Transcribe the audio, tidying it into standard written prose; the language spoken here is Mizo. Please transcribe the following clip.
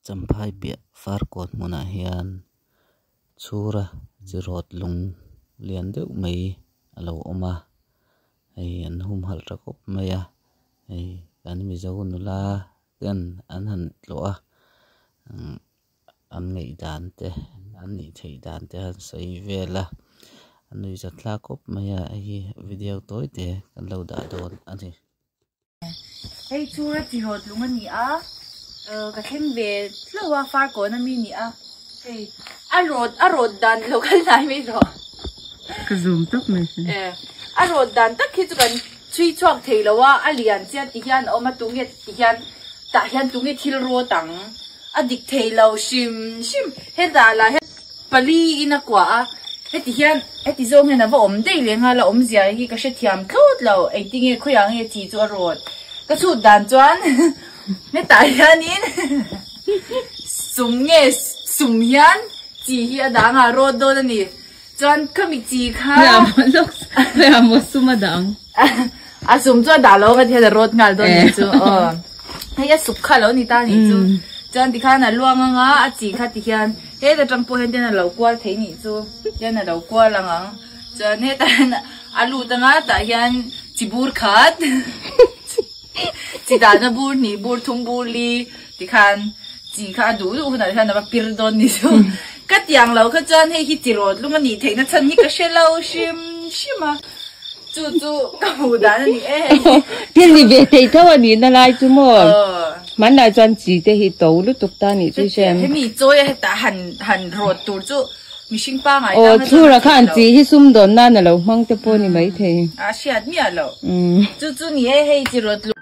Champhai piah Farkawn hmunah hian chhura chi rawt lung lian deuh mai a lo awm a hei an humhalh tha khawp mai a hei kan mizo nula ten an han tlawh a an ngaihdan te an nih theih dan te an sawi vel a a nuihzat thlak khawp mai a hei hi video tawi te kan lo dah dawn a ni. Hei chu ra chi rawt lung a ni a, ka thleng ve hlauh a Farkawn ami ni a, hei a rawt a rawt dan lo kal hnai mai rawh. Ka zoom tawp mai sin. E a rawt dan tak hi chu kan chhui chhuak thei lo a, a lian chiah ti hian a awm a tunge ti hian tah hian tunge thil rawt ang a dik thei lo hrim hrim hetah lah hian pali in a kuah a, heti hian heti zawng hian a va awm daih leh nghal a awmzia hi ka hrethiam thlawt lo engtinge khawiah nge chi chu a rawt ka chhut dan chuan hetah hianin sum nge sum hian chi hi a dang a rawt dawn a ni chuan khami chi kha sum a dang a sum chu a dah lo ang a ti hian a rawt nghal dawn ni chu aw hei a suk kha lo ni ta ni chu chuan tikhan a luang anga a chi kha ti hian. Heta tang pawh hian tian a lo kual thei nih chu tian a lo kual ang ang chuan hetah hian a lut anga tah hian chi bur khat chi dahna bur hnih bur thum bur li tikhan chi kha a duh duh hunah hian a va pir dawn ni chu ka tiang lo kha chuan hei hi chi rawt lung a nih theihna chhan hi ka hre lo hrim hrim a chu chu ka hmuh dan a ni e. Thil ni ve thei tho a nihna lai chu maw? Hmanlai chuan chi te hi to lutuk ta nih chu hre. Hemi chawi a heta han han rawt tur chu mihring pangai tang a chuan. Chhura khan chi hi sumdawn nan a lo hmang te pawh ni mai thei. A hriat miah lo. Chu chu ni e hei chi rawt lu.